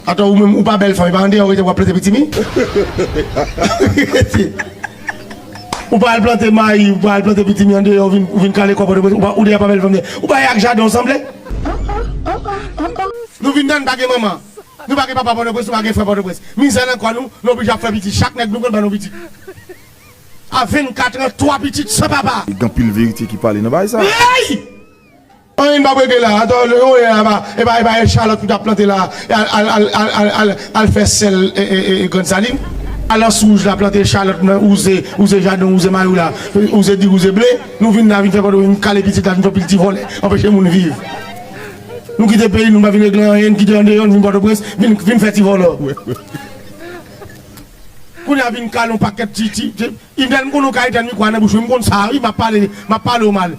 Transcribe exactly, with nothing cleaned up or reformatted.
Atò, ou menm, ou pa bèl fanm, e pa andeyò w rete w ap plante pitimi? Ou pa al plante mayi, ou pa al plante pitimi andeyò, ou vin, ou vin kale kò Pòtoprens, ou pa, ou deja pa bèl fanm, ou pa e ak jaden w sanble? Nou vin tann pa gen manman. Nou pa gen papa Pòtoprens, nou pa gen frè Pòtoprens. Mizè nan kò nou, nou oblije ap fè pitit. Chak nèg nou pral ba nou pitit. A vennkat an, twa pitit san papa. Gen anpil verite ki pale nan bagay sa. Hey! Anyen pa regle la. Atò, lè yon lè la, e pa, e pa, e pa Echalòt ou t ap plante la, al, al, al, al, al, al, al fè sèl e, e, e, e Grann Salin. Al Anse Rouge la, plante echalòt nan, wouze, wouze jaden, wouze mayi w la, wouze diri, wouze ble. Nou vin la, vin fè Pòtoprens, vin kale pitit la, vin fè pil ti vòlè, anpeche moun viv. Nou kite peyi, nou pa vin regle anyen, nou kite andeyò, nou vin Pòtoprens, vin, vin fè ti vòlò. Kounye a vin kale yon pakèt ti, ti, ti, Yvnel, m konn ou ka etenn mikwo a nan bouch mwen, m konn sa, wi, m ap pale, m ap pale w mal.